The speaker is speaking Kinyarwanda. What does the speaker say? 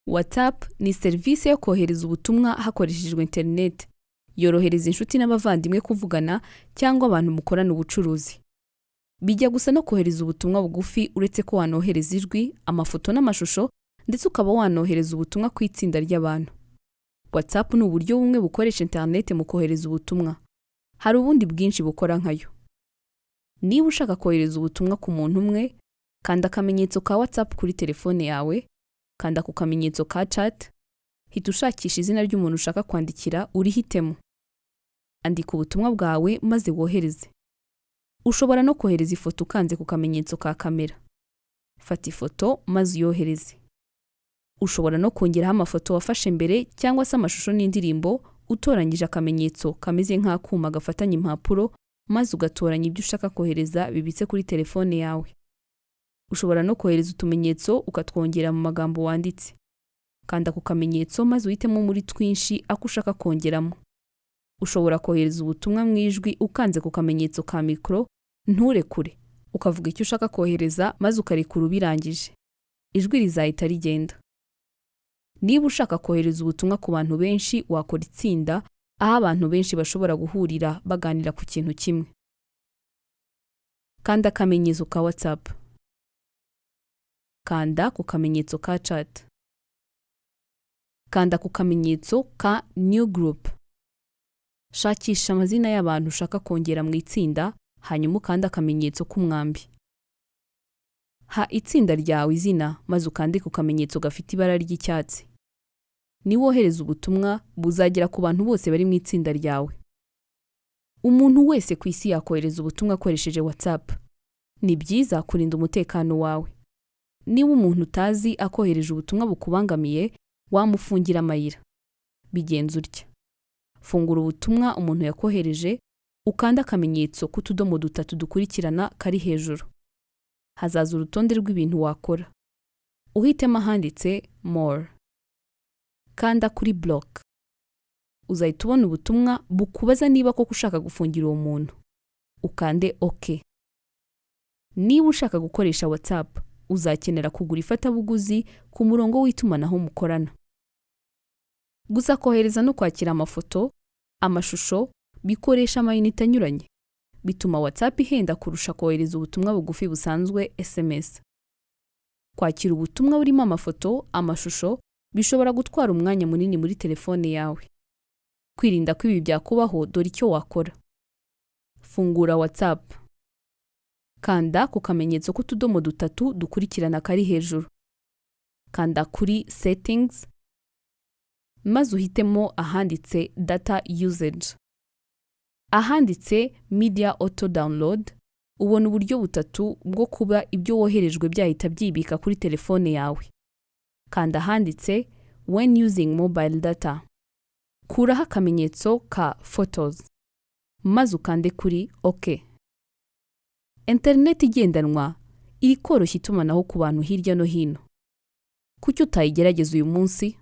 WhatsApp ni serivisi yo kohereza ubutumwa hakoreshejwe interineti. Yorohereza inshuti n'abavandimwe kuvugana cyangwa abantu mukorana ubucuruzi. Bijya gusa no kohereza ubutumwa bugufi, uretse ko wanohereza ijwi, amafoto n'amashusho, ndetse ukaba wanohereza ubutumwa ku itsinda ry'abantu. WhatsApp ni uburyo bumwe bukoresha interineti mu kohereza ubutumwa. Hari ubundi bwinshi bukora nkayo. Niba ushaka kohereza ubutumwa ku muntu umwe, kanda akamenyetso ka WhatsApp kuri telefone yawe, kanda ku kamenyetso ka chat, hita ushakisha izina ry'umuntu ushaka kwandikira, urihitemo. Andika ubutumwa bwawe maze wohereze. Ushobora no kohereza ifoto ukanze ku kamenyetso ka kamera. Fata ifoto maze uyohereze. Ushobora no kongeraho amafoto wafashe mbere cyangwa se amashusho n'indirimbo utoranyije akamenyetso kameze nk'akuma gafatanya impapuro, maze ugatoranya ibyo ushaka kohereza bibitse kuri telefone yawe. Ushobora no kohereza utumenyetso ukatwongera mu magambo wanditse. Kanda ku kamenyetso maze uhitemo muri twinshi ako ushaka kongeramo. Ushobora kohereza ubutumwa mu ijwi ukanze ku kamenyetso ka mikoro, nturekure, ukavuga icyo ushaka kohereza maze ukarekura ubirangije. Ijwi rizahita rigenda. Niba ushaka kohereza ubutumwa ku bantu benshi, wakora itsinda, aho abantu benshi bashobora guhurira baganira ku kintu kimwe. Kanda akamenyetso ka WhatsApp. Kanda ku kamenyetso ka chat. Kanda ku kamenyetso ka new group. Shakisha amazina y'abantu ushaka kongera mu itsinda, hanyuma ukande akamenyetso k'umwambi. Ha itsinda ryawe izina maze ukande ku kamenyetso gafite ibara ry'icyatsi. Niwohereza ubutumwa, buzagera ku bantu bose bari mu itsinda ryawe. Umuntu wese ku isi yakohereza ubutumwa akoresheje WhatsApp. Ni byiza kurinda umutekano wawe. Niba umuntu utazi akohereje ubutumwa bukubangamiye, wamufungira amayira. Bigenza utya: fungura ubutumwa umuntu yakohereje, ukande akamenyetso k'utudomo dutatu dukurikirana kari hejuru. Hazaza urutonde rw'ibintu wakora, uhitemo ahanditse more. Kanda kuri block. Uzahita ubona ubutumwa bukubaza niba koko ushaka gufungira uwo muntu, ukande OK. Niba ushaka gukoresha WhatsApp, uzakenera kugura ifatabuguzi ku murongo w'itumanaho mukorana. Gusa kohereza no kwakira amafoto, amashusho bikoresha amayinite anyuranye, bituma WhatsApp ihenda kurusha kohereza ubutumwa bugufi busanzwe, SMS. Kwakira ubutumwa burimo amafoto, amashusho bishobora gutwara umwanya munini muri telefone yawe. Kwirinda ko ibi byakubaho, dore icyo wakora. Fungura WhatsApp. Kanda ku kamenyetso k'utudomo dutatu dukurikirana kari hejuru. Kanda kuri settings maze uhitemo ahanditse data usage. Ahanditse media auto download, ubona uburyo butatu bwo kuba ibyo woherejwe byahita byibika kuri telefone yawe. Kanda ahanditse when using mobile data. Kuraho akamenyetso ka photos maze ukande kuri OK. Interineti igendanwa iri koroshya itumanaho ku bantu hirya no hino. Kuki utayigerageza uyu munsi?